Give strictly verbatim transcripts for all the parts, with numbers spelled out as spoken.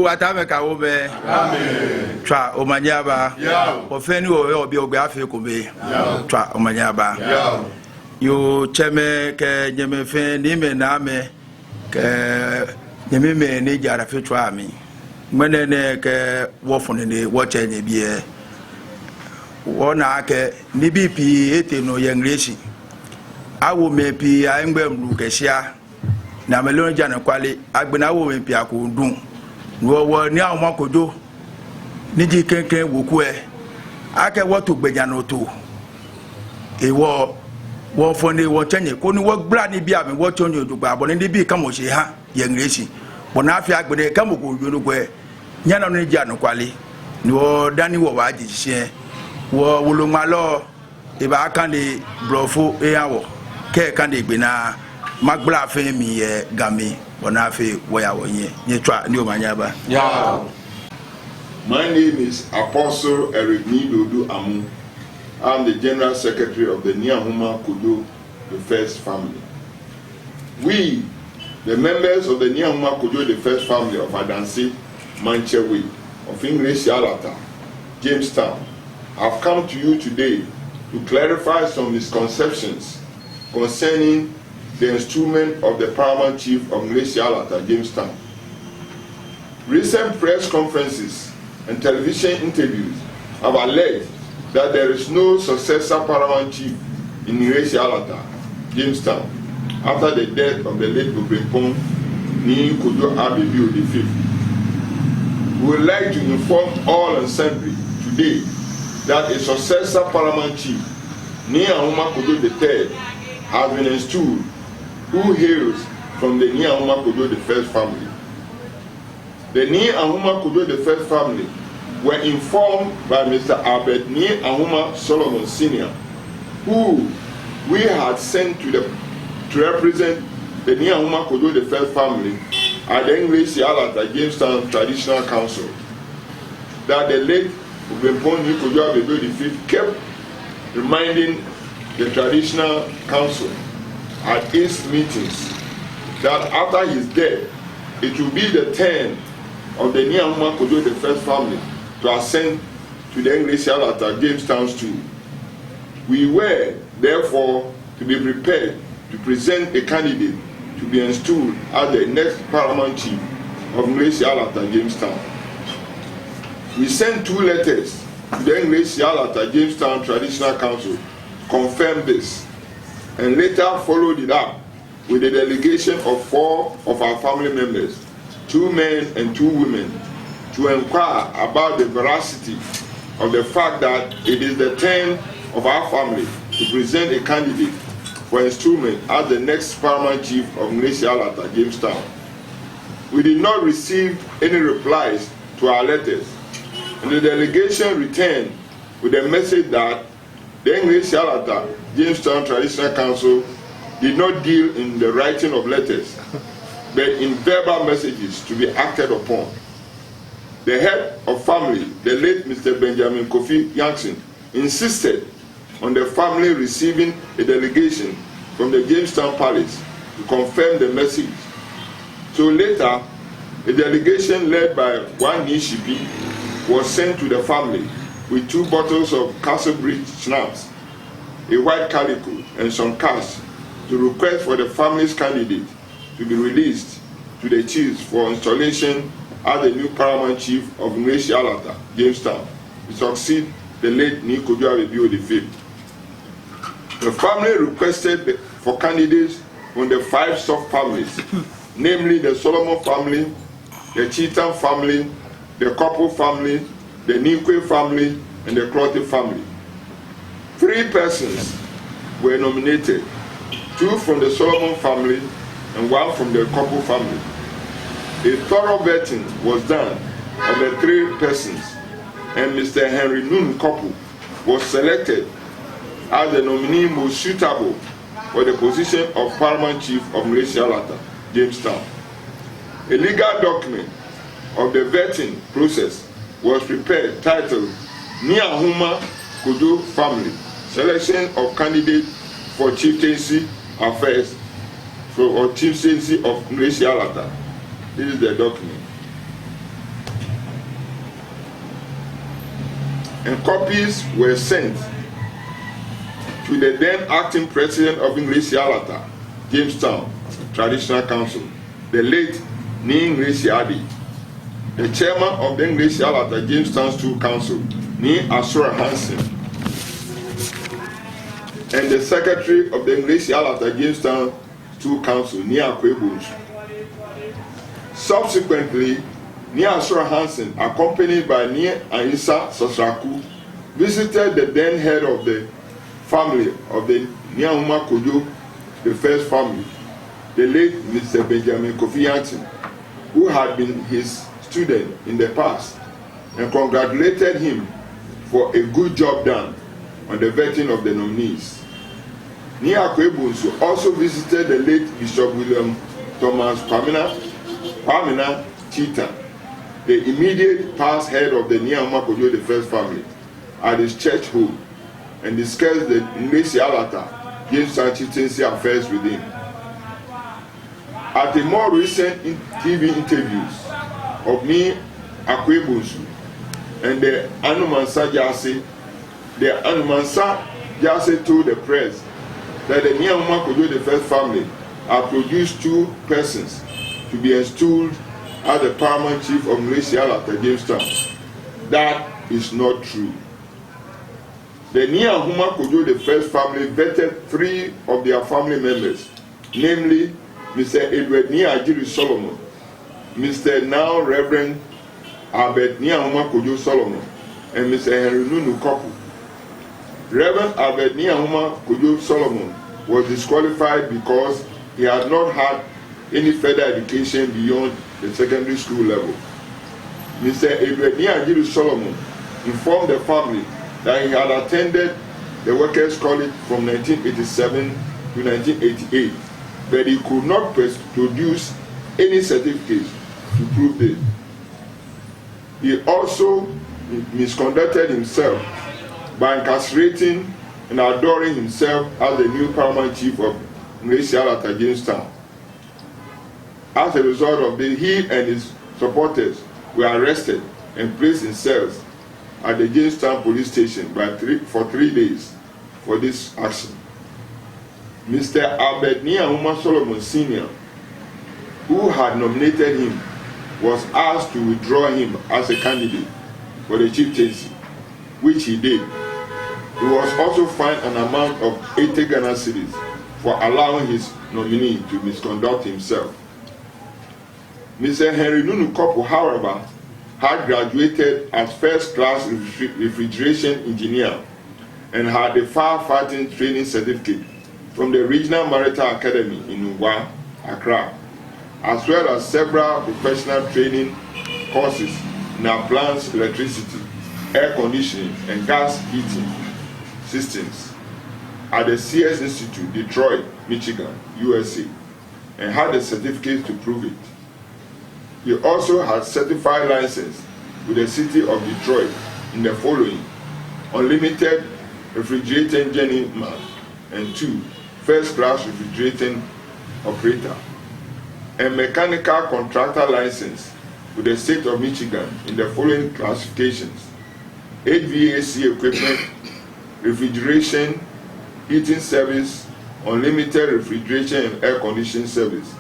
Wɔtaoɔ amɛ kɛ awomɛi. Tswa omanye aba. Wɔ fɛɛ ni wɔyɔɔ biɛ, ogbɛi afee ekome. Tswa omanye aba. Yoo, tsɛmɛi kɛ nyɛmɛi fɛɛ, niimɛi, naamɛi kɛ nyɛmimɛi ni jara fe tswa mi. Ŋmɛnɛ nɛɛ kɛ wɔfɔ̃ nine wɔtsɛ nyɛ biɛ. Wɔna akɛ nibii pii etee nɔ yɛ Ŋleshi. Awo mɛi pii ahiŋmɛi mlu kɛ shia. Ni amɛleee nɔ ni ji anɔkwale, agbɛnɛ awo mɛi pii akɔdɔŋ. Ni wɔ, wɔ Nii Ahuma Kojo, ni ji klɛŋklɛŋ weku lɛ, akɛ wɔto gbɛjianɔtoo. Hewɔ, wɔfɔ̃ nine wɔtsɛ nyɛ, koni wɔgbala nibii amli wɔtsɔɔ nyɛ jogbaŋŋ, bɔ ni nibii kamɔ shi ha yɛ Ŋleshi. Bɔ ni afee agbɛnɛ kɛ mɔ ko yɔɔ nɔ ko lɛ, nyɛna nɔ ni ji anɔkwale. Ni wɔ dani wɔbaaje shishi lɛ, wɔ woloŋmalɔ lɛ baakane Blɔfo eha wɔ. Kɛ ekane egbe naa, magbala fɛɛ mli yɛ Ga mli, bɔ ni afee wɔya wɔhiɛ. Nyɛtswa ni omanye aba. Yao. My name is Apostle Eric Nii Dodoo Amu. I'm the General Secretary of the Nii Ahuma Kojo the First family. We, the members of the Nii Ahuma Kojo the First family of Adanse Maŋtsɛ We of Ŋleshi Alata, Jamestown, have come to you today to clarify some misconceptions concerning the enstoolment of the paramount chief of Ŋleshi Alata, Jamestown. Recent press conferences and television interviews have alleged that there is no successor paramount chief in Ŋleshi Alata, Jamestown, after the death of the late Oblempong Nii Kojo Ababio the Fifth. We would like to inform all and sundry today that a successor paramount chief, Nii Ahuma Kojo the Third, has been enstooled, who hails from the Nii Ahuma Kojo the First family. The Nii Ahuma Kojo the First family were informed by Mister Albert Nii Ahuma Solomon Senior, who we had sent to the, to represent the Nii Ahuma Kojo the First family at the Ŋleshi Alata Jamestown Traditional Council, that the late Oblempong Nii Kojo Ababio the Fifth kept reminding the traditional council at its meetings that after his death, it will be the turn of the Nii Ahuma Kojo the First family to ascend to the Ŋleshi Alata Jamestown stool. We were, therefore, to be prepared to present a candidate to be enstooled as the next paramount chief of Ŋleshi Alata Jamestown. We sent two letters to the Ŋleshi Alata Jamestown Traditional Council to confirm this, and later followed it up with a delegation of four of our family members, two men and two women, to inquire about the veracity of the fact that it is the turn of our family to present a candidate for enstoolment as the next paramount chief of Ŋleshi Alata Jamestown. We did not receive any replies to our letters, and the delegation returned with a message that the Ŋleshi Alata Jamestown Traditional Council did not deal in the writing of letters, but in verbal messages to be acted upon. The head of family, the late Mister Benjamin Kofi Yankson, insisted on the family receiving a delegation from the Jamestown Palace to confirm the message. So later, a delegation led by one Nii Shipi was sent to the family with two bottles of Castle Bridge schnapps, a white calico, and some cash to request for the family's candidate to be released to the chiefs for installation as the new paramount chief of Ŋleshi Alata, Jamestown, to succeed the late Nii Kojo Ababio the Fifth. The family requested the, for candidates from the five sub-families, namely the Solomon family, the Cheetham family, the Kopo family, the Nikwe family, and the Clottey family. Three persons were nominated, two from the Solomon family and one from the Kopo family. A thorough vetting was done of the three persons, and Mister Henry Nunn Kopo was selected as the nominee most suitable for the position of Paramount Chief of Ŋleshi Alata, Jamestown. A legal document of the vetting process was prepared titled Nii Ahuma Kojo Family, Selection of Candidate for Chieftaincy Affairs for, or Chieftaincy of Ŋleshi Alata. This is the document. and copies were sent to the then acting president of Ngleshie Alata, Jamestown Traditional Council, the late Nii Ngleshie Addy, the chairman of the Ngleshie Alata Jamestown Stool Council, Nii Asora Hansen, and the secretary of the Ngleshie Alata Jamestown Stool Council, Nii Akwei Bonsu. Subsequently, Nii Asora Hansen, accompanied by Nii Ayisa Sasraku, visited the then head of the family of the Nii Ahuma Kojo the First family, the late Mister Benjamin Kofi Yancey, who had been his student in the past, and congratulated him for a good job done on the vetting of the nominees. Nii Akwei Bonsu also visited the late Bishop William Thomas Kwamina, Kwamina Chita, the immediate past head of the Nii Ahuma Kojo the First family, at his church home and discussed the Ngleshie Alata Jamestown chieftaincy affairs with him. At a more recent in-, T V interviews of Nii Akwei Bonsu and the Anumansa Jaase, the Anumansa Jaase told the press that the Nii Ahuma Kojo the First family have produced two persons to be installed as the paramount chief of Ngleshie Alata Jamestown. That is not true. The Nii Ahuma Kojo the First family vetted three of their family members, namely Mister Edward Nii Adjiri Solomon, Mister now Reverend Albert Nii Ahuma Kojo Solomon, and Mister Henry Nunoo Kopu. Reverend Albert Nii Ahuma Kojo Solomon was disqualified because he had not had any further education beyond the secondary school level. Mister Edward Nii Adjiri Solomon informed the family that he had attended the Workers' College from nineteen eighty-seven to nineteen eighty-eight, but he could not pres-, produce any certificate to prove this. He also misconducted himself by incarcerating and outdooring himself as the new paramount chief of Ngleshie Alata Jamestown. As a result of this, he and his supporters were arrested and placed in cells at the Jamestown Police Station by three, for three days for this action. Mister Albert Nii Ahuma Solomon Senior, who had nominated him, was asked to withdraw him as a candidate for the chieftaincy, which he did. He was also fined an amount of eighty Ghana cedis for allowing his nominee to misconduct himself. Mister Henry Nunoo Kopu, however, had graduated as first-class refri-, refrigeration engineer and had a firefighting training certificate from the Regional Maritime Academy in Nungua, Accra, as well as several professional training courses in appliance electricity, air conditioning, and gas heating systems at the Sears Institute, Detroit, Michigan, U S A, and had the certificate to prove it. He also had certified license with the City of Detroit in the following: unlimited refrigerating journeyman and two, first-class refrigerating operator, and mechanical contractor license with the State of Michigan in the following classifications: H V A C equipment, refrigeration, heating service, unlimited refrigeration and air conditioning service,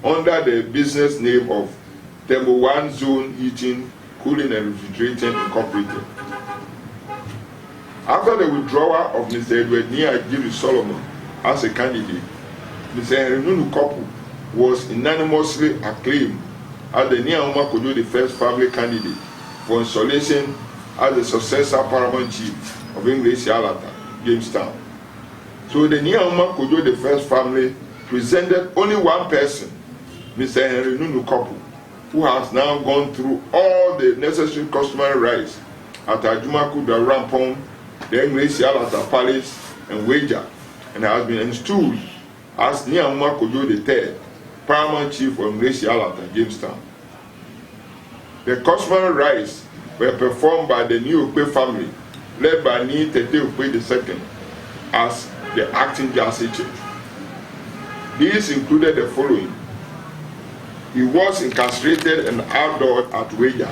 under the business name of Tembo One Zone Heating, Cooling and Refrigerating Incorporated. After the withdrawal of Mister Edward Nii Adjiri Solomon as a candidate, Mister Henry Nunoo Kopu was unanimously acclaimed as the Nii Ahuma Kojo the First family candidate for installation as the successor paramount chief of Ngleshie Alata, Jamestown. So the Nii Ahuma Kojo the First family presented only one person, Mister Henry Nunoo Kopu, who has now gone through all the necessary customary rites at Ajumaku Dawurampong, the Ngleshie Alata Palace, and Weija, and has been installed as Nii Ahuma Kojo the Third, paramount chief of Ngleshie Alata, Jamestown. The customary rites were performed by the Nii Okpei family, led by Nii Tetteh Okpei the Second, as the acting Jaase chief. These included the following: He was incarcerated and outdoored at Weija.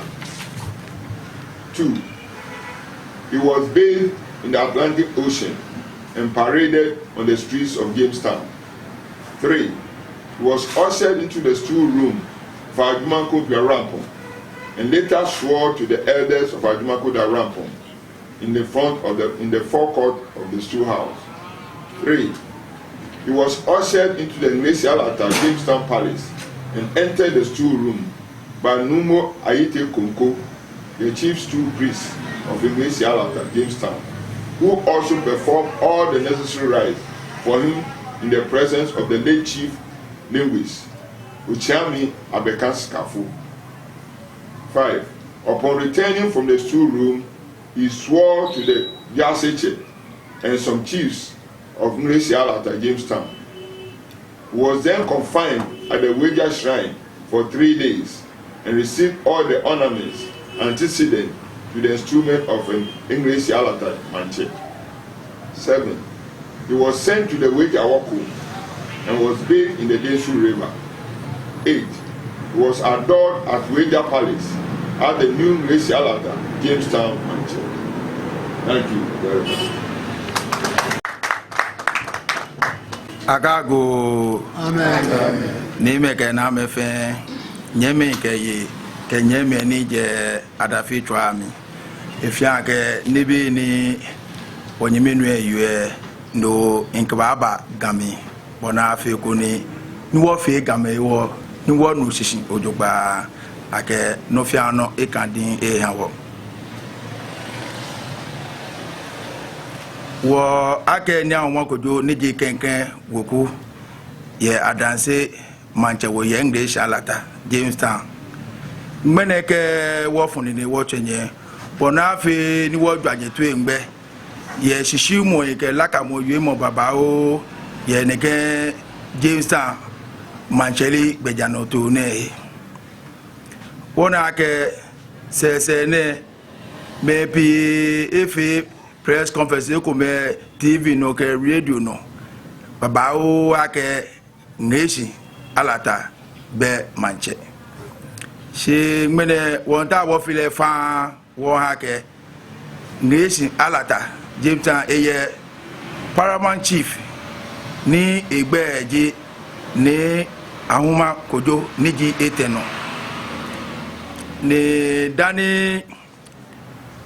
Two, He was bathed in the Atlantic Ocean and paraded on the streets of Jamestown. Three, he was ushered into the stool room of Ajumako Biarampon and later swore to the elders of Ajumako Biarampon in the front of the, in the forecourt of the stool house. Three, he was ushered into the Ngleshie Alata Jamestown Palace and entered the stool room by Nuumo Ayitey Konko, the chief stool priest of Ngleshie Alata, Jamestown, who also performed all the necessary rites for him in the presence of the late chief linguist, Otsiami Abeka Sikafo. Five, upon returning from the stool room, he swore to the Jaasetsɛ and some chiefs of Ngleshie Alata, Jamestown. He was then confined at the Weija Shrine for three days and received all the ornaments antecedent to the enstoolment of an Ngleshie Alata Maŋtsɛ. Seven, he was sent to the Weija Awako and was bathed in the Densu River. Eight, he was adored at Weija Palace as the new Ngleshie Alata Jamestown Maŋtsɛ. Thank you very much. Akago. Amen. Niimɛi kɛ naamɛi fɛɛ, nyɛmimɛi kɛ yei, kɛ nyɛmimɛi ni jɛ adafitswaa mli. Efeɔ akɛ nibii ni wɔnyɛmi nuu lɛ wie lɛ, no mikɛbaaba Ga mli, bɔ ni afee koni, ni wɔfee Gamɛi hewɔ, ni wɔnu shishi jogbaŋŋ, akɛ nɔ fɛɛ nɔ eka diŋŋ eha wɔ. Wɔ akɛ Nii Ahuma Kojo ni ji klɛŋklɛŋ weku yɛ Adanse Maŋtsɛ We yɛ Ngleshie Alata, Jamestown, ŋmɛnɛ kɛ wɔfɔ̃ nine wɔtsɛ nyɛ, bɔ ni afee ni wɔjwa nyɛ toiŋ gbɛ yɛ shishiumɔi kɛ lakamɔ wiemɔ babaoo yɛ nɛkɛ Jamestown Maŋtsɛyeli gbɛjianɔtoo nɛɛ he. Wɔna akɛ sɛɛsɛɛ nɛɛ, mɛi pii efee press conference, ekomɛi T V nɔ kɛ radio nɔ, babaoo akɛ Ngleshie Alata bɛ maŋtsɛ. Shi ŋmɛnɛ wɔmiitao wɔfee lɛ faŋŋ wɔha akɛ Ngleshie Alata Jamestown, eyɛ paramount chief ni egbɛi ji Nii Ahuma Kojo ni ji etɛ nɔ. Ni dani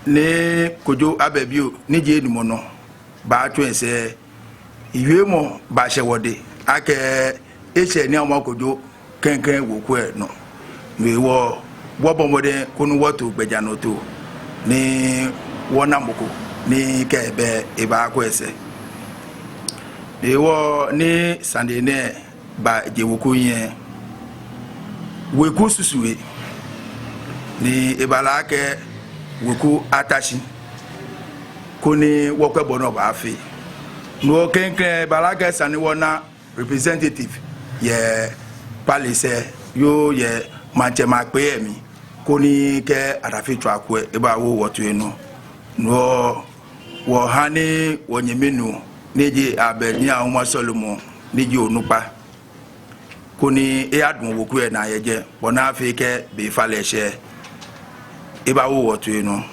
Nii Kojo Ababio ni ji enumɔ nɔ baatsɔ esɛɛ, ewiemɔ baashɛ wɔdɛŋ akɛ eshɛ Nii Ahuma Kojo klɛŋklɛŋ weku lɛ nɔ. No hewɔ wɔbɔ mɔdɛŋ koni wɔto gbɛjianɔtoo ni wɔna mɔ ko ni kɛ ebɛ lɛ ebaakɔ esɛɛ. No hewɔ ni sane nɛɛ baje weku hiɛ, weku susu he, ni eba lɛ akɛ weku ata shi koni wɔkwɛ bɔ ni wɔbaafee. No klɛŋklɛŋ eba lɛ akɛ esa ni wɔna representative yɛ palace lɛ, yoo, yɛ maŋtsɛmɛi akpee lɛ mli, koni kɛ adafitswaa ku lɛ ebawo wɔtoi nɔ. No hewɔ wɔha ni wɔnyɛmi nuu ni ji Abel Nii Ahuma Solomon ni ji onukpa, koni eyadamɔ weku lɛ naa yɛ jɛi, bɔ ni afee kɛ be falɛ shɛ lɛ ebawo wɔtoi nɔ.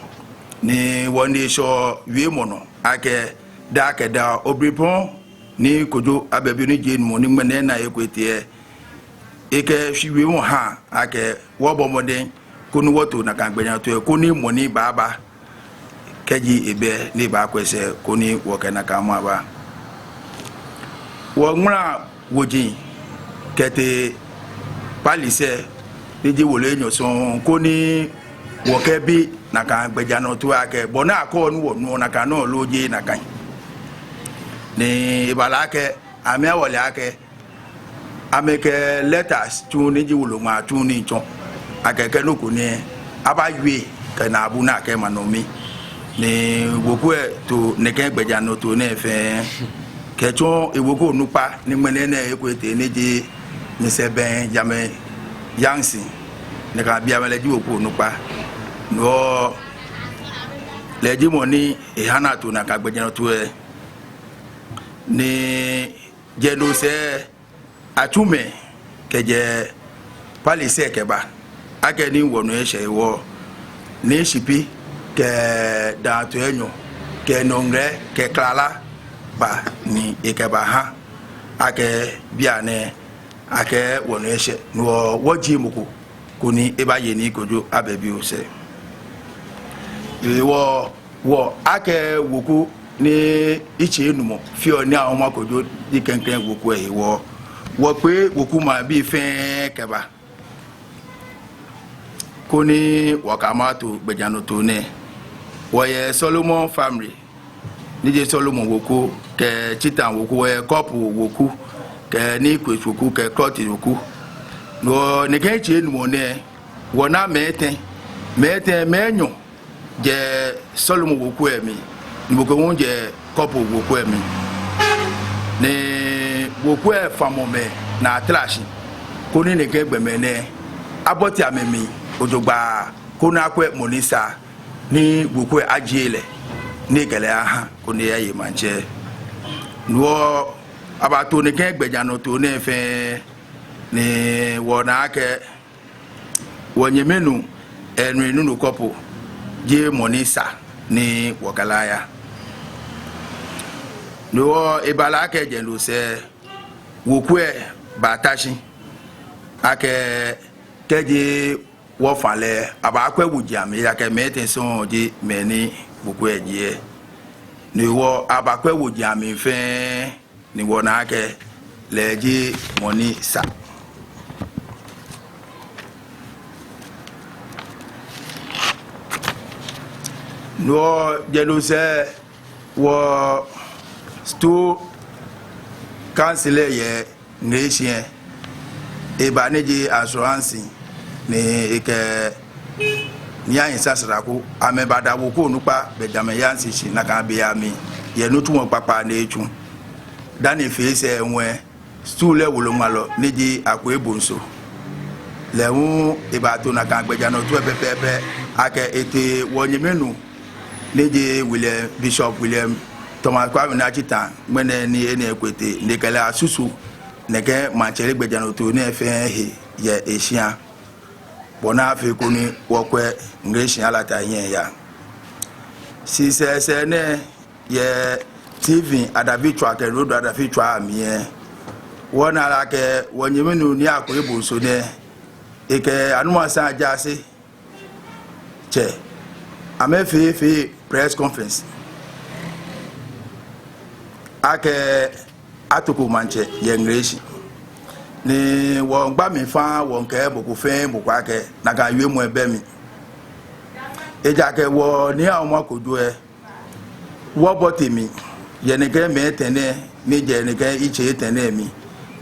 Ni wɔnine shɛɔ wiemɔ nɔ akɛ daa kɛ daa, obiripɔŋ Nii Kojo Ababio ni ji enumɔ ni ŋmɛnɛ ena eko etee lɛ, ekɛshi wiemɔ ha akɛ wɔbɔ mɔdɛŋ koni wɔto nakai gbɛjianɔtoo lɛ, koni mɔ ni baaba kɛji ebɛ ni ebaakɔ esɛɛ, koni wɔkɛ nakai mɔ lɛ aba. Wɔŋmala woji kɛtee palace lɛ ni ji wolo enyɔ sɔŋŋ, koni wɔkɛbi nakai gbɛjianɔtoo lɛ akɛ bɔ ni akɛɔ ni wɔnuɔ nakai nɔŋŋ loo jeee nakai. Ni eba lɛ akɛ amɛ awɔle akɛ amɛkɛ letters tsu ni ji woloŋmaa tsu ni tsɔ akɛ kɛ nɔ ko ni abawie kɛ naabu ni akɛma nɔ mli. Ni weku lɛ to nɛkɛ gbɛjianɔtoo nɛɛ fɛɛ kɛtsɔ eweku onukpa ni ŋmɛnɛ ena eko etee ni ji Mister Benjamin Yankson, nakai bei amli lɛ ji weku onukpa. No hewɔ lɛ ji mɔ ni eha ni ato nakai gbɛjianɔtoo lɛ. Ni jɛ no sɛɛ, atsu mɛi kɛjɛ palace lɛ kɛba akɛni wɔnɔ eshɛ hewɔ, Nii Shipi kɛ Danto enyɔ, kɛ Nɔŋgrɛ, kɛ Klala ba ni ekɛbaha akɛ bianɛ akɛ wɔnɔ eshɛ, ni wɔ, wɔjie mɔ ko koni ebaye Nii Kojo Ababio sɛɛ. Wɔ, wɔ akɛ weku ni yitsei enumɔ feɔ Nii Ahuma Kojo ji klɛŋklɛŋ weku lɛ hewɔ, wɔkpee weku maŋbii fɛɛ kɛba koni wɔkɛ amɛ ato gbɛjianɔtoo nɛɛ. Wɔyɛ Solomon family, ni ji Solomon weku, kɛ Chitan weku, wɔyɛ Kɔpu weku, kɛ Nii Kwes weku, kɛ Klɔtis weku. Wɔ nɛkɛ yitsei enumɔ nɛɛ, wɔna mɛi etɛ, mɛi etɛ, mɛi enyɔ jɛ Solomon weku lɛ mli, ni mɔ ko hu jɛ Kɔpu weku lɛ mli. Ni weku lɛ famɔ mɛi ni atara shi koni nɛkɛ gbɔmɛi nɛɛ abote amɛmli jogbaŋŋ, koni akwɛ mɔ ni sa ni weku lɛ ajie lɛ, ni ekɛ lɛ aha koni eyaye maŋtsɛ. Ni wɔ, abato nɛkɛ gbɛjianɔtoo nɛɛ fɛɛ, ni wɔna akɛ wɔnyɛmi nuu Henry Nunoo Kɔpu ji mɔ ni sa ni wɔkɛ lɛ aya. Ni wɔ, eba lɛ akɛ jɛŋ no sɛɛ, weku lɛ bata shi akɛ kɛji wɔfã lɛ, abaakwɛ woji amli, ejaakɛ mɛi etɛ sɔŋŋ ji mɛi ni weku lɛ jie. Ni wɔ, abakwɛ woji amli fɛɛ, ni wɔna akɛ lɛ ji mɔ ni sa. Ni wɔ, jɛŋ no sɛɛ, wɔ stool council lɛ yɛ Ŋleshi lɛ, eba ni ji Asro Hansen, ni ekɛ Nii Ayi Sasraku, amɛbada weku onukpa Benjamin Yancey shi nakai be lɛ mli, yɛ nitsumɔ kpakpa ni etsu. Dani efee sɛɛ hu lɛ, stool lɛ woloŋmalɔ ni ji Akwei Bonso, lɛ hu ebato nakai gbɛjianɔtoo lɛ pɛpɛɛpɛ, akɛ etee wɔnyɛmi nuu ni ji William, Bishop William Thomas Kwame Nii Achitan, ŋmɛnɛ ni enɛ ekwete, ni ekɛ lɛ asusu nɛkɛ maŋtsɛyeli gbɛjianɔtoo nɛɛ fɛɛ he yɛ eshia, bɔ ni afee koni wɔkwɛ Ŋleshi Alata hiɛ yaa. Shi sɛɛsɛɛ nɛɛ, yɛ T V adafitswaa kɛ radio adafitswaa amli lɛ, wɔna lɛ akɛ wɔnyɛmi nuu Nii Akwei Bonso nɛɛ, ekɛ Anumasan Jaasetsɛ, amɛfee, fee press conference akɛ atoko maŋtsɛ yɛ Ŋleshi. Ni wɔmiigba mli faŋŋ, wɔmiikɛɛ mɔ ko fɛɛ mɔ ko akɛ nakai wiemɔ lɛ bɛ mli. Ejaakɛ wɔ Nii Ahuma Kojo lɛ, wɔbote mli yɛ nɛkɛ mɛi etɛ nɛɛ, ni jɛ nɛkɛ yitsei etɛ nɛɛ mli,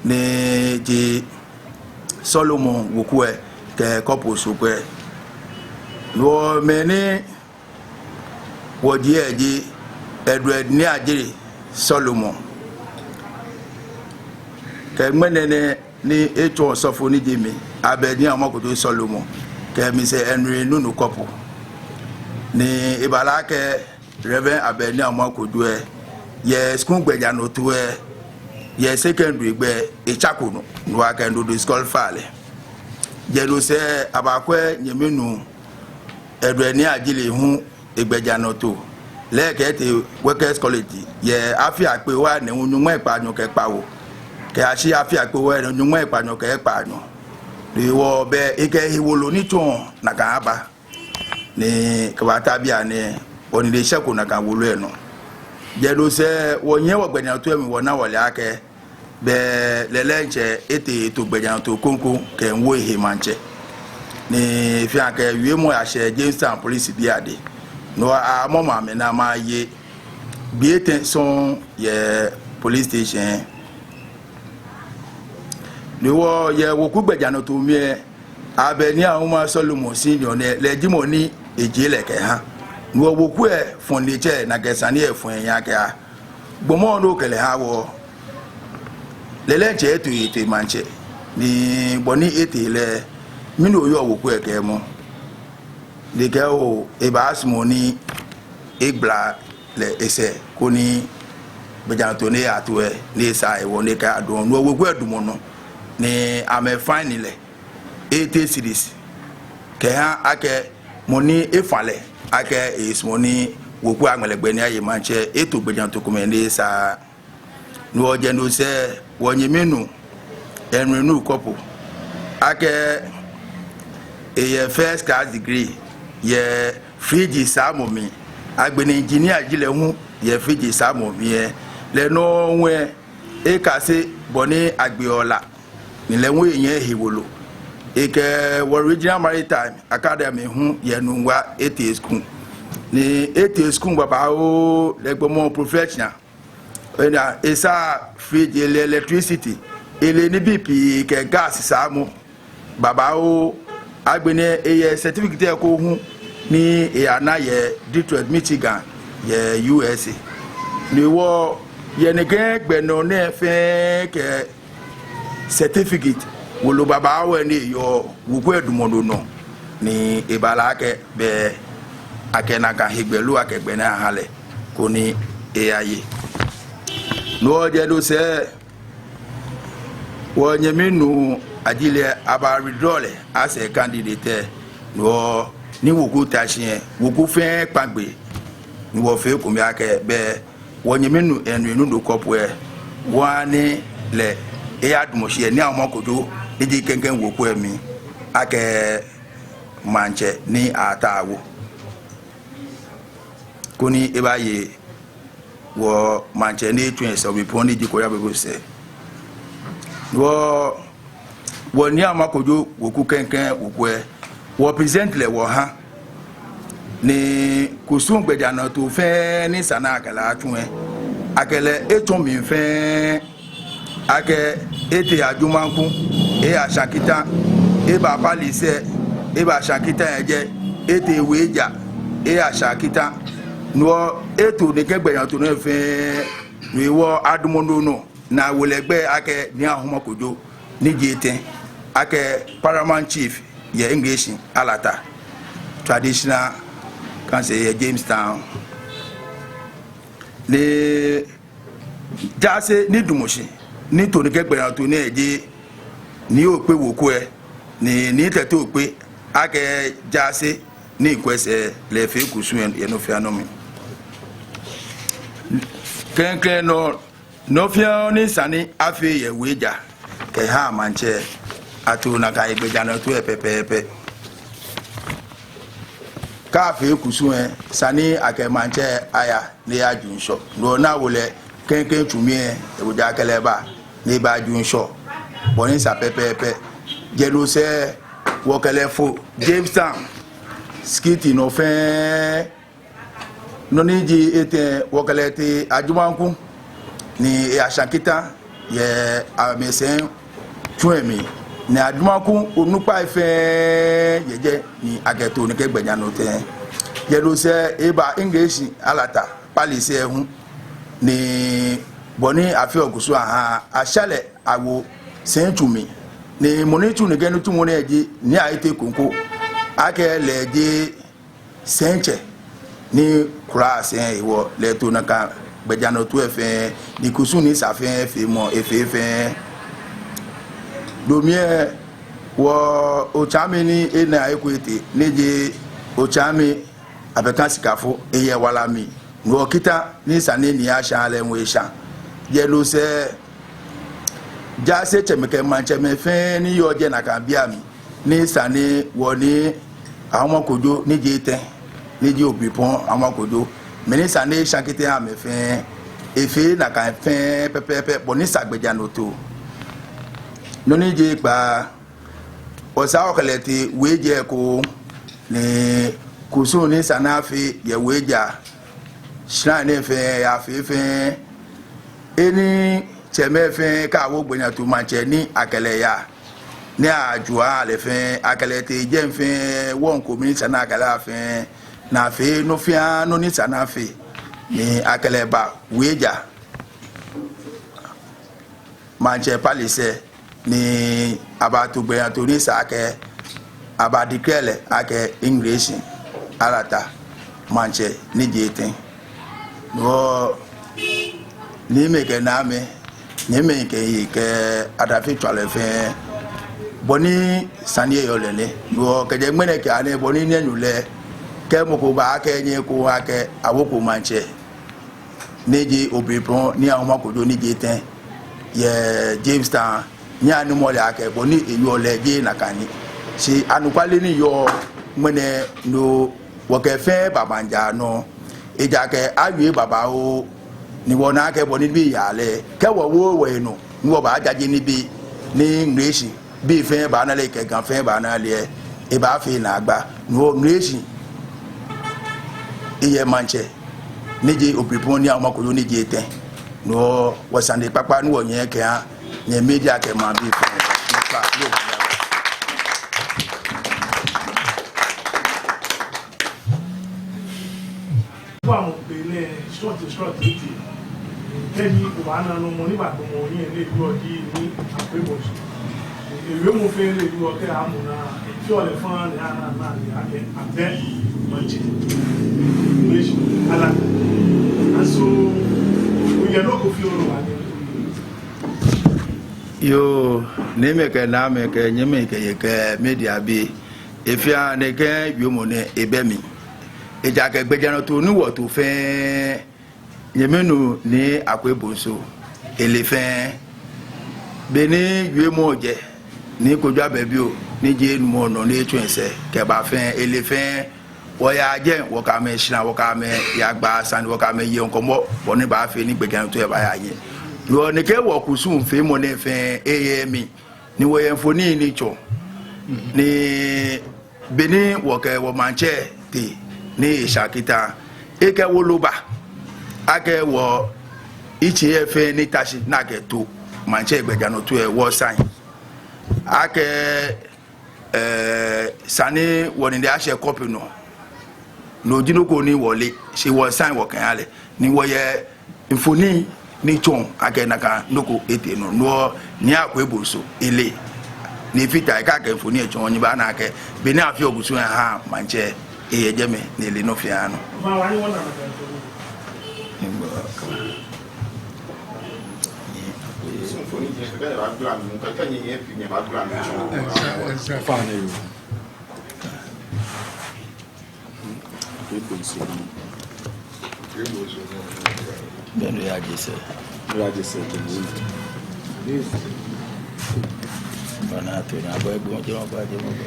ni ji Solomon weku lɛ kɛ Kɔpu Osukpɛ. Wɔ mɛi ni wɔjie lɛ ji Edward Nii Adjiri Solomon, kɛ ŋmɛnɛ nɛɛ ni etsɔ osɔfo ni ji mi, Abel Nii Ahuma Kojo Solomon, kɛ Mister Henry Nunoo Kɔpu. Ni eba lɛ akɛ Reverend Abel Nii Ahuma Kojo lɛ, yɛ skul gbɛjianɔtoo lɛ, yɛ secondary gbɛ, etsako nɔ, no hewɔ akɛ no ji skul fa lɛ. Jɛ no sɛɛ abakwɛ nyɛmi nuu Edward Nii Adjiri hu egbɛjianɔtoo lɛ, kɛ etee Workers College yɛ afi akpe waa nɛɛ hu nyɔŋmai kpaanyɔ kɛ kpawo, kɛyashi afi akpe waa nɛɛ hu nyɔŋmai kpaanyɔ kɛ kpaanyɔ. Ni wɔbɛ ekɛ ehe wolo ni tsɔɔ nakai aba, ni kɛbata bianɛ, wɔnine shɛko nakai wolo lɛ nɔ. Jɛ no sɛɛ wɔnyiɛ wɔgbɛjianɔtoo lɛ mli, wɔna wɔle akɛ bɛ lɛlɛ diɛŋtsɛ etee eto gbɛjianɔtoo kroko kɛwo ehe maŋtsɛ. Ni efee akɛ wiemɔ yashɛ Jamestown police bii adɛŋ. No hewɔ amɔ amɛ ni amɛye gbii etɛ sɔŋŋ yɛ police station. Ni wɔyɛ weku gbɛjianɔtoo mli lɛ, Abel Nii Ahuma Solomon Senior nɛɛ, lɛ ji mɔ ni ejie lɛ kɛha. No hewɔ weku lɛ fɔɔ nine tsɛ, nakai sane lɛ fɔɔ ehiɛ akɛ aa, gbɔmɔ ni okɛ lɛ ha wɔ, lɛlɛ diɛŋtsɛ eto, eto maŋtsɛ. Ni bɔ ni etee lɛ, mɛni oyɔɔ weku lɛ kɛɛmɔ? Ni ekɛɛ oo, ebaasumɔ ni egbala lɛ esɛɛ koni gbɛjianɔtoo ni eyato lɛ, ni esaa hewɔ ni ekɛya dɔŋŋ. No hewɔ weku lɛ damɔ nɔ ni amɛ fine lɛ eighty cedis kɛha akɛ mɔ ni efã lɛ akɛ esumɔɔ ni weku lɛ aŋmɛ lɛ gbɛ ni aye maŋtsɛ, eto gbɛjianɔtoo komɛi ni esaaa. No hewɔ jɛ no sɛɛ wɔnyɛmi nuu Henry Nuu Kɔpu, akɛ eyɛ first class degree yɛ fridge saamɔ mli, agbɛnɛ engineer ji lɛ hu yɛ fridge saamɔ mli lɛ, lɛ nɔŋŋ hu lɛ ekase bɔ ni agbeɔ la, ni lɛ hu enyɛ ehe wolo. Ekɛ wɔ Regional Maritime Academy hu yɛ Nungua etee school. Ni etee school babaoo, lɛ gbɔmɔ professional. Ena, esaa fridge, ele electricity, ele nibii pii kɛ gas saamɔ babaoo. Agbɛnɛ eyɛ certificate ko hu ni eyana yɛ Detroit, Michigan, yɛ U S A. Ni wɔyɛ nɛkɛ gbɛ nɔ nɛɛ fɛɛ kɛ certificate wolo babaoo ni eyɔɔ, weku lɛ damɔ no nɔ ni ebala akɛ bɛ akɛ nakai hegbɛ loo akɛ gbɛ nɛɛ aha lɛ koni eyaye. No hewɔ jɛ no sɛɛ wɔnyɛmi nuu Adjei lɛ aba withdraw lɛ as a candidate lɛ. No hewɔ ni weku ta shi lɛ, weku fɛɛ kpa gbee ni wɔfee ekome akɛ bɛ wɔnyɛmi nuu Henry Nuu Kɔpu lɛ, wɔha ni lɛ eyadamɔ shi yɛ Nii Ahuma Kojo ni ji klɛŋklɛŋ weku lɛ mli akɛ maŋtsɛ ni aatao, koni ebaye wɔ maŋtsɛ ni etsu yɛ sɛɛ, oblempɔŋ ni ji Kojo Ababio sɛɛ. Wɔ, wɔ Nii Ahuma Kojo weku klɛŋklɛŋ weku lɛ, wɔ present lɛ wɔha. Ni kusum gbɛjianɔtoo fɛɛ ni sa ni akɛ lɛ atsu lɛ, akɛ lɛ etsɔ mli fɛɛ, akɛ etee Ajumanku, eya Ashanti Town, eba Pallisa, eba Ashanti Town yɛ jɛi, etee Weija, eya Ashanti Town. No hewɔ eto nɛkɛ gbɛjianɔtoo nɛɛ fɛɛ, no hewɔ adamɔ no nɔ ni awo lɛ gbɛi akɛ Nii Ahuma Kojo ni ji etɛ, akɛ Paramount Chief yɛ Ngleshie Alata Traditional Council yɛ Jamestown. Ni jaase ni damɔ shi ni to nɛkɛ gbɛjianɔtoo nɛɛ ji Nii Okpe weku lɛ, ni Nii Tetteh Okpe, akɛ jaase ni kwɛ sɛɛ lɛ efee kusum lɛ yɛ nɔ fɛɛ nɔ mli. Klɛŋklɛŋ nɔ, nɔ fɛɛ nɔ ni sa ni afee yɛ Weija kɛha maŋtsɛ, ato nakai gbɛjianɔtoo lɛ pɛpɛɛpɛ. Kɛ afee kusum lɛ, sa ni akɛ maŋtsɛ aya ni eyaju ŋshɔ. No hewɔ ni awo lɛ klɛŋklɛŋ tsumi lɛ, ejaakɛ lɛ eba ni ebaju ŋshɔ bɔ ni sa pɛpɛɛpɛ. Jɛ no sɛɛ wɔkɛ lɛ fo Jamestown, Skeete nɔ fɛɛ. Nɔ ni ji etɛ, wɔkɛ lɛ tee Ajumanku, ni eya Ashanti Town yɛ amɛsɛi tsu lɛ mli. Ni Ajumanku onukpai fɛɛ yɛ jɛi ni akɛto nɛkɛ gbɛjianɔtoo lɛ. Jɛ no sɛɛ eba Ngleshie Alata Pallisa hu, ni bɔ ni afeɔ kusum aha, asha lɛ awo sɛi tsu mli. Ni mɔ ni tsu nɛkɛ nitsumɔ nɛɛ ji Nii Ayitey Konko, akɛ lɛ ji sɛitsɛ ni kula sɛi lɛ hewɔ lɛ eto nakai gbɛjianɔtoo lɛ fɛɛ, ni kusum ni sa fɛɛ feemɔ efee fɛɛ. No mli lɛ wɔ otsaami ni ena eko etee ni ji otsaami Abɛka Sikafo, eyɛ wala mli. No hewɔ kita ni sa ni Nii asha lɛ hu esha. Jɛ no sɛɛ jaasetsɛmɛi kɛ maŋtsɛmɛi fɛɛ ni yɔɔ jɛi nakai beiaŋ, ni sa ni wɔ Nii Ahuma Kojo ni ji etɛ, ni ji Oblempɔŋ Ahuma Kojo, mɛi ni sa ni esha kita eha amɛ fɛɛ, efee nakai fɛɛ pɛpɛɛpɛ bɔ ni sa gbɛjianɔtoo. Nɔ ni ji ekpaa, wɔsaa wɔkɛ lɛ tee Weija ekoŋŋ, ni kusum ni sa ni afee yɛ Weija shrine nɛɛ fɛɛ, eyafee fɛɛ. He ni tsɛmɛi fɛɛ kɛ awo gbɛjianɔtoo, maŋtsɛ ni akɛ lɛ yaa, ni aju aha lɛ fɛɛ, akɛ lɛ tee jɛi fɛɛ, wɔŋ ko mli ni sa ni akɛ lɛ aya fɛɛ, ni afee nɔ fɛɛ nɔ ni sa ni afee, ni akɛ lɛ ba Weija maŋtsɛ palace lɛ, ni abato gbɛjianɔtoo ni sa akɛ aba declare lɛ akɛ Ngleshie Alata maŋtsɛ ni ji etɛ. No hewɔ niimɛi kɛ naamɛi, nyɛmimɛi kɛ nyɛmɛi kɛ adafitswalɔi fɛɛ, bɔ ni sane lɛ yɔɔ lɛ nɛ. No hewɔ kɛjɛ ŋmɛnɛ kɛyaa nɛɛ, bɔ ni nyɛnu lɛ, Kɛ mɔ ko ba akɛ nyɛkwɛɔ akɛ awoko maŋtsɛ ni ji Oblempɔŋ Nii Ahuma Kojo ni ji etɛ yɛ Jamestown, nyɛhaa ni mɔ lɛ akɛ bɔ ni eyɔɔ lɛ jeee nakai ni. Shi anɔkwale ni yɔɔ ŋmɛnɛ nɔ wɔkɛ fɛɛ baba maŋ jara nɔ. Ejaakɛ awie babaoo ni wɔna akɛ bɔ ni nibii yaa lɛ, kɛ wɔwo wɔhe nɔ ni wɔbaajaje nibii ni Ŋleshi bii fɛɛ baana lɛ kɛ Ga fɛɛ baana lɛ, ebaafee naagba. No hewɔ Ŋleshi eyɛ maŋtsɛ ni ji Oblempɔŋ Nii Ahuma Kojo ni ji etɛ. No hewɔ wɔsane kpakpa ni wɔnyɛ kɛha nyɛ media kɛ maŋbii fɛɛ. Nyɛkpa, yoo. Bɔ amɔ be nɛɛ, short, short, ete. Kɛji obaana nɔ, mɔ ni baadamɔ hiɛ ni ewie ji Nii Akwei Bonsu. Ewiemɔ fɛɛ ni ewie kɛ amɔ naa, efeɔ lɛ faŋŋ ni ana, ana, ni akɛ abɛ maŋtsɛ. English, ala. Aso, oyɛ nɔ ko fioo ni obaanyɛ. Yoo, nyɛmimɛi kɛ naamɛi kɛ nyɛmimɛi kɛ yei kɛ media bii, efeɔ nɛkɛ wiemɔ nɛɛ ebɛ mli. Ejaakɛ gbɛjianɔtoo ni wɔto fɛɛ, nyɛminuu Nii Akwei Bonsu, ele fɛɛ. Beni wiemɔ jɛ, Nii Kojo Ababio ni ji enumɔ nɔ ni etsɔ esɛɛ kɛba fɛɛ, ele fɛɛ. Wɔyaa jɛi, wɔkɛ amɛ shra, wɔkɛ amɛ yagba sane, wɔkɛ amɛ yeɔ ŋkɔmɔ, bɔ ni baafee ni gbɛjianɔtoo lɛ baaya hiɛ. Yoo, nɛkɛ wɔkusum feemɔ nɛɛ fɛɛ eyɛ mli. Ni wɔyɛ mfonii ni tsɔɔ. Ni beni wɔkɛ wɔmaŋtsɛ tee ni esha kita, ekɛ wolo ba akɛ wɔ itsɛ fɛɛ ni ta shi ni akɛto maŋtsɛ gbɛjianɔtoo lɛ, wɔ sign. Akɛ, eh, esa ni wɔnine ashɛ kɔpe nɔ. No ji nɔ ko ni wɔle, shi wɔ sign wɔkɛha lɛ. Ni wɔyɛ mfonii ni tsɔɔ akɛ nakai nɔ ko etee nɔ. No hewɔ Nii Akwei Bonsu ele. Ni efata he akɛ mfonii lɛ tsɔɔ, nyɛbaana akɛ beni afeɔ kusum lɛ ahaa maŋtsɛ, eyɛ jɛmɛ ni ele nɔ fɛɛ nɔ. Fine. Beni oyaje sɛɛ. Oyaje sɛɛ, to bo. Bana to na bo egbo je mo ba je mo ba.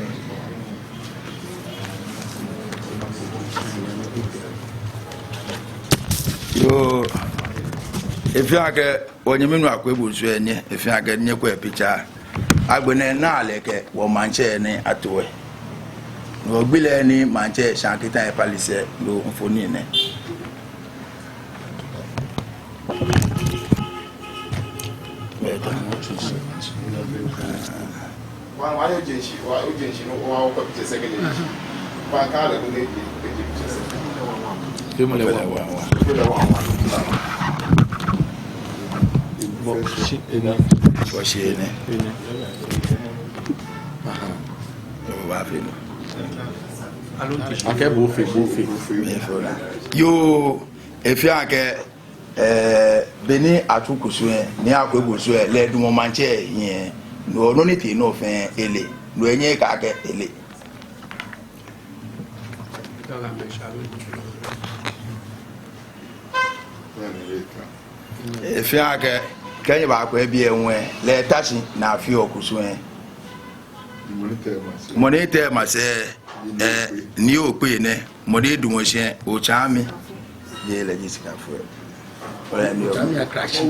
Yoo, efeɔ akɛ wɔnyɛmi nuu Akwei Bonsu lɛ nyɛ, efeɔ akɛ nyɛkwɛ picture. Agbɛnɛ naa lɛ kɛ wɔmaŋtsɛ ni ato lɛ. No gbi lɛ ni maŋtsɛ sha kita yɛ palace lɛ, no mfonii nɛ. Wa, wa, yɛ jɛnsi, wa, yɛ jɛnsi, no, wa, wa, kɔ picture sɛɛ kɛ jɛnsi. Wa, ka lɛ, ko ne, ne, ne, picture sɛɛ. Fɛɛ mɔ lɛ wa, wa, wa. Fɛɛ lɛ wa, wa. Bɔ, shi, enɛ. Bɔ, shi, enɛ. Enɛ. Aha. Yoo, wa fɛɛ nɔ. Akɛ bo fɛɛ, bo fɛɛ. Yoo, efeɔ akɛ, eh, beni atsu kusum lɛ, Nii Akwei Bonsu lɛ, lɛ edamɔ maŋtsɛ hiɛ. No, nɔ ni tee nɔ fɛɛ ele. No enyɛ eka akɛ ele. Efeɔ akɛ, kɛ nyɛbakwɛ biɛ hu lɛ, lɛ eta shi ni afeɔ kusum lɛ. Mɔ ni tee masɛi, eh, Nii Okpei nɛ, mɔ ni damɔ shi lɛ, Otsaami. Jeee lɛ ji sikafo lɛ. Otsaami Akrashi.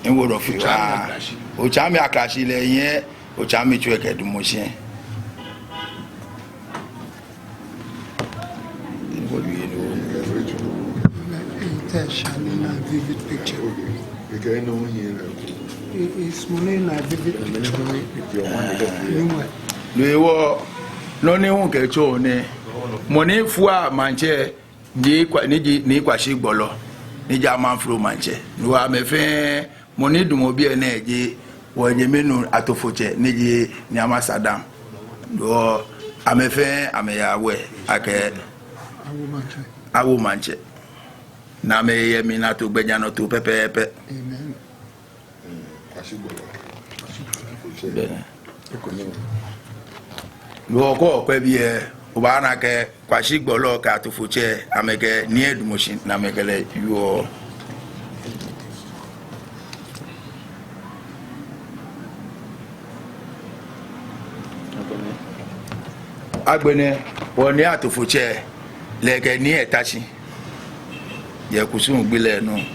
Ewo lɛ fɛɛ. Otsaami Akrashi. Otsaami Akrashi lɛ yɛ, Otsaami tsɔ lɛ kɛ damɔ shi lɛ. It's a shining and vivid picture. It is more than a vivid picture. Anyway. No hewɔ, nɔ ni hu kɛtsɔ nɛ, mɔ ni fua maŋtsɛ, ji Kwa-, ni ji, Nii Kwashi Gbɔlɔ, ni ji Amanfro maŋtsɛ. No hewɔ amɛ fɛɛ, mɔ ni damɔ biɛ nɛɛ ji wɔnyɛmi nuu Atofotsɛ, ni ji Nii Ama Sadam. No hewɔ amɛ fɛɛ amɛya wɛ akɛ awo maŋtsɛ. Awo maŋtsɛ. Ni amɛyɛ mli ni ato gbɛjianɔtoo pɛpɛɛpɛ. Amen. Bɛ. No hewɔ kɛ okwɛ biɛ, obaana akɛ Kwashi Gbɔlɔ kɛ Atofotsɛ, amɛkɛ Nii Edumɔshi ni amɛkɛ lɛ wieɔ. Agbɛnɛ, wɔ Nii Atofotsɛ lɛ kɛ Nii Etashi yɛ kusum gbi lɛ nɔ.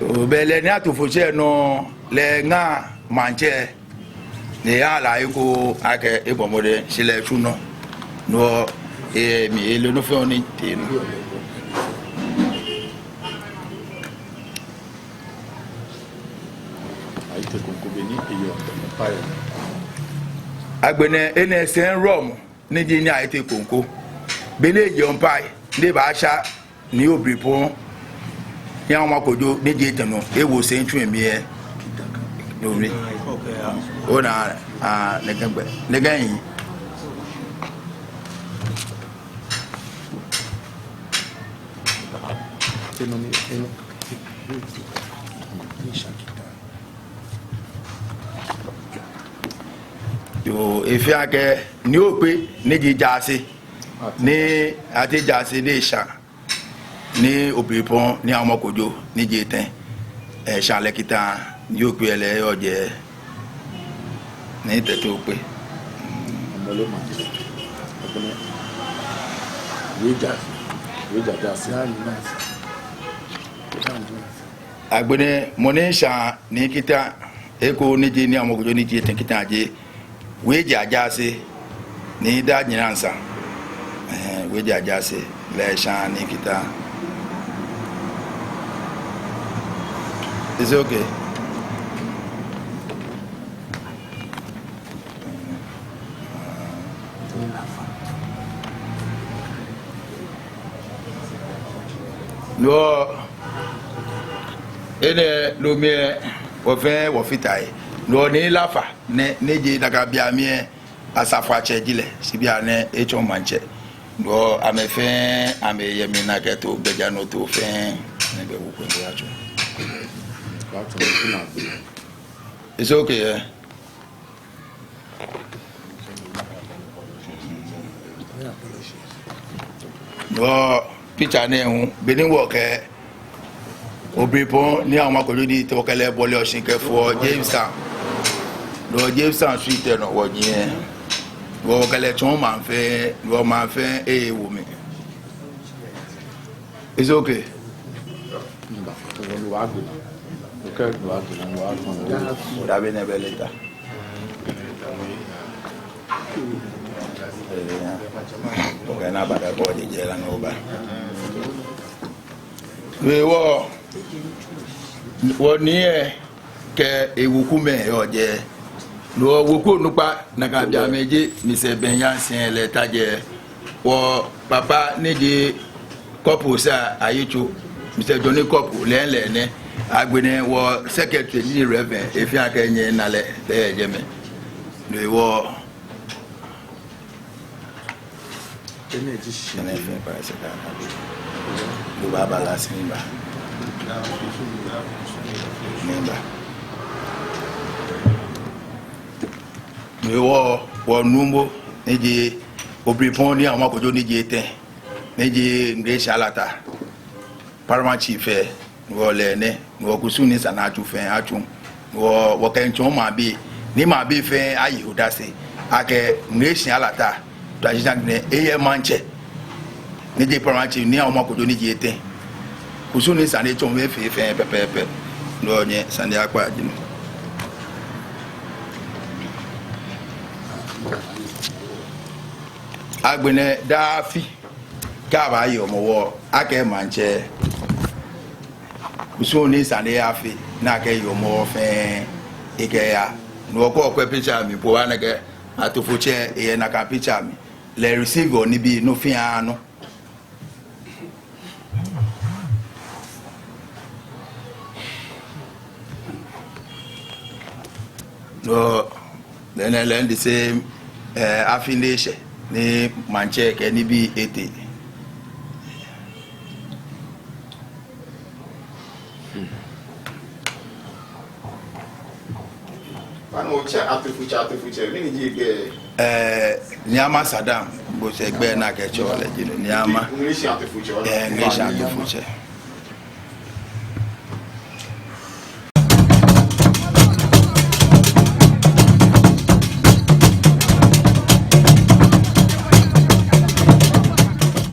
Obɛ lɛ Nii Atofotsɛ nɔ lɛ ŋa maŋtsɛ. Ni eha lɛ eko akɛ ebɔ mɔdɛŋ shi lɛ etsu nɔ. No hewɔ, emli ele nɔ fɛɛ nɔ ni tee nɔ. Ayi Tɛ Konko beni eyeɔ mpae. Agbɛnɛ enɛ sɛi Rɔm ni ji Nii Ayi Tɛ Konko. Beni eyeɔ mpae, ni ebaasha Nii Obrempɔŋ Nii Ahuma Kojo ni ji etɛ nɔ, ewo sɛi tsu emli lɛ. Domi. Ona, aa, nɛkɛ gbɛ. Nɛkɛ hi. Yoo, efee akɛ Nii Okpe ni ji jaase, Nii Ate Jaase ni esha Nii Obrempɔŋ Nii Ahuma Kojo ni ji etɛ, esha lɛ kita. Nii Okpe lɛ eyɔɔ jɛi, Nii Tɛte Okpe. Agbɛnɛ mɔ ni sha nii kita eko ni ji Nii Ahuma Kojo ni ji etɛ kita ji Weija Jaase, Nii Daa Nyinaŋsa. Ɛhɛɛ, Weija Jaase lɛ sha nii kita. Is it okay? No hewɔ, enɛ no mli lɛ, wɔ fɛɛ wɔfata he. No hewɔ Nii Lafa nɛ, ni ji nakai beiaŋ mli lɛ, asafoatsɛ ji lɛ, shi bianɛ etsɔ maŋtsɛ. No hewɔ amɛ fɛɛ amɛyɛ mli ni akɛto gbɛjianɔtoo fɛɛ, ni bɛ wo kwɛ ni atsɔ. It's okay, yeah. No hewɔ picture nɛɛ hu, beni wɔkɛ Obrempɔŋ Nii Ahuma Kojo ni tee wɔkɛ lɛ bɔleɔ shi kɛfɔ Jamestown. No hewɔ Jamestown street lɛ nɔ wɔnyiɛ. No hewɔ wɔkɛ lɛ tsɔɔ maŋ fɛɛ, no hewɔ maŋ fɛɛ ewo mli. It's okay. Dabi, nɛɛ bɛ later. Eh, okay, na bada ko je je la no ba. Wɔ, wɔ Nii lɛ kɛ ewekumɛi yɔɔ jɛi. No hewɔ weku onukpa nakai beiaŋ mli ji Mister Benyansin lɛ ta jɛi. Wɔ papa ni ji Kɔpu Osa Ayitso, Mister Johnny Kɔpu, lɛ lɛ nɛ. Agbɛnɛ wɔ secretary ni ji Reverend, efee akɛ nyɛna lɛ, lɛ yɛ jɛmɛ. No hewɔ Enɛ ji shi. Enɛ fɛɛ ba se ka na bi. Lubaba la si ni ba. Ni ba. Ni wɔ, wɔ Nuumo, ni ji Obrempɔŋ Nii Ahuma Kojo ni ji etɛ, ni ji Ngleshie Alata, Paramount Chief lɛ, no hewɔ lɛ nɛ, no hewɔ kusum ni sa ni atsu fɛɛ atsu. No hewɔ wɔkɛmiitsɔɔ maŋbii, ni maŋbii fɛɛ aye odase akɛ Ngleshie Alata, Traditional Chief nɛɛ, eyɛ maŋtsɛ, ni ji Paramount Chief, Nii Ahuma Kojo ni ji etɛ. Kusum ni sa ni etsɔ lɛ efee fɛɛ pɛpɛɛpɛ. No hewɔ nyɛ sane akpa ji no. Agbɛnɛ daa afi, kɛ abaaye Hɔmɔwɔ, akɛ maŋtsɛ, kusum ni sa ni afee, ni akɛye Hɔmɔwɔ fɛɛ, ekɛya. No hewɔ kɛ okwɛ picture mli po obaana akɛ Atofotsɛ lɛ yɛ nakai picture mli. Lɛ receive-ɔ nibii nɔ fɛɛ nɔ. No, then, then the same, eh, afi ni eshɛ ni maŋtsɛ kɛ nibii etee. Mano, otsɛ Atefutsɛ, Atefutsɛ, mɛni ji egbɛi? Ɛɛ, Nii Ama Saddam, bo sɛɛ egbɛi ni akɛtsɛɔ lɛ ji no, Nii Ama. Ŋleshi Atefutsɛ, ɔɔ. Ɛɛ, Ŋleshi Atefutsɛ.